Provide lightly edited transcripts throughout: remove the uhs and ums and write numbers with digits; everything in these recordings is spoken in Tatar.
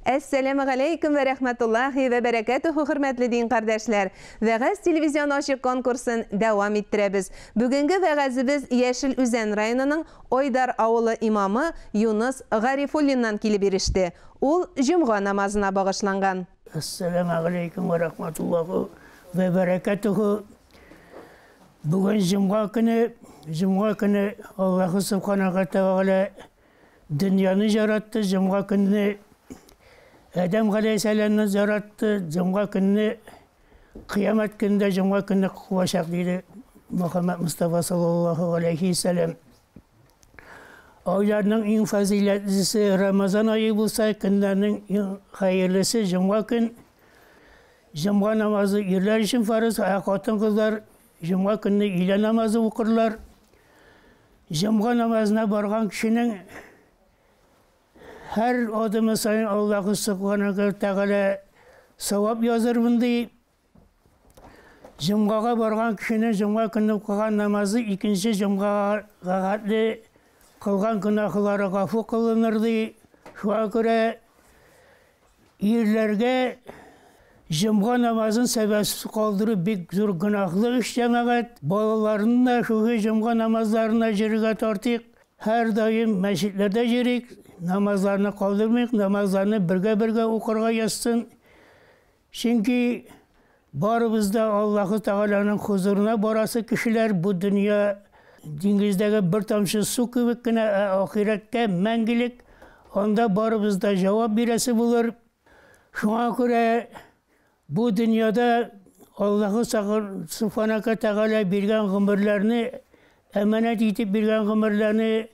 Әссәламегаләйкүм вә рәхмәтуллаһи вә бәрәкәтүһү, хөрмәтле дин кардәшләр! Вәгазь телевизион ачык конкурсын дәвам иттерәбез. Бүгенге вәгазебез Яшел Үзән районының Айдар авылы имамы Юныс Гарифуллиннан килеп иреште. Ул җомга намазына багышланган. Әссәламегаләйкүм вә рәхмәтуллаһи вә бәрәкәтүһү. Бүген җомга көне, җомга көне Аллаһу субхана ва тәгалә дөньяны жаратты, җомга көнне Адәм галәйһиссәламны жаратты, җомга көнне кыямәт көнендә җомга көнне куачак диде Мөхәммәд Мустафа саллаллаһу алейхи вәсәләм. Айларның иң фазыйләтлесе Рамазан ае булса, көннәрнең иң хәерлесе җомга көн. Җомга намазы ирләр өчен фарыз, ә хатын-кызлар җомга көнне өйлә намазы укырлар. Җомга намазына барган кешенең һәр адымы саен Аллаһу Субханаһу Тәгалә савап язырмын ди. Җомгага барган кешенең җомга көнне укыган намазы икенче җомгага хәтле кылган гөнаһлары гафу кылыныр ди. Шуңа күрә ирләргә җомга намазын сәбәпсез калдыру бик зур гөнаһлы эш, җәмәгать. Балаларны да шушы җомга намазларына йөрергә тартыйк. Һәрдаим мәчетләрдә йөрик, намазларны калдырмыйк, намазларны бергә-бергә укырга язсын. Чөнки барыбыз да Аллаһы Тәгаләнең хозурына барасы кешеләр, бу дөнья диңгездәге бер тамчы су кебек кенә, ә ахирәткә мәңгелек, анда барыбыз да җавап бирәсе булыр. Шуңа күрә бу дөньяда Аллаһы Субханака Тәгалә биргән гомерләрне, әманәт итеп биргән гомерләрне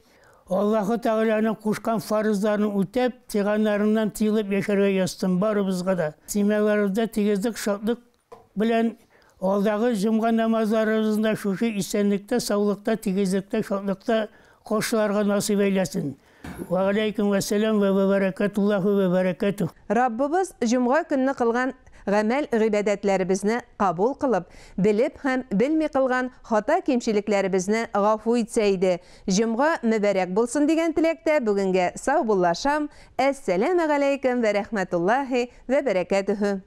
Аллаһы Тәгаләнең кушкан фарызларын үтәп, тыйганнарыннан тыелып яшәргә язсын барыбызга да. Семьяларыбызда тигезлек, шатлык белән алдагы җомга намазларыбызны да шушы исәнлектә, саулыкта, тигезлектә, шатлыкта каршыларга насыйп әйләсен. Вә алейкум вәссәлам вә бәрәкәтуллаһи вә бәрәкәтүһ. Раббыбыз җомга көнне кылган гамәл-гыйбадәтләребезне кабул кылып, белеп һәм белми кылган хата-кимчелекләребезне гафу итсә иде. Җомга мөбарәк булсын дигән теләктә бүгенгә саубуллашам. Әссәламегаләйкем вә рәхмәтуллаһи вә бәрәкәтүһү.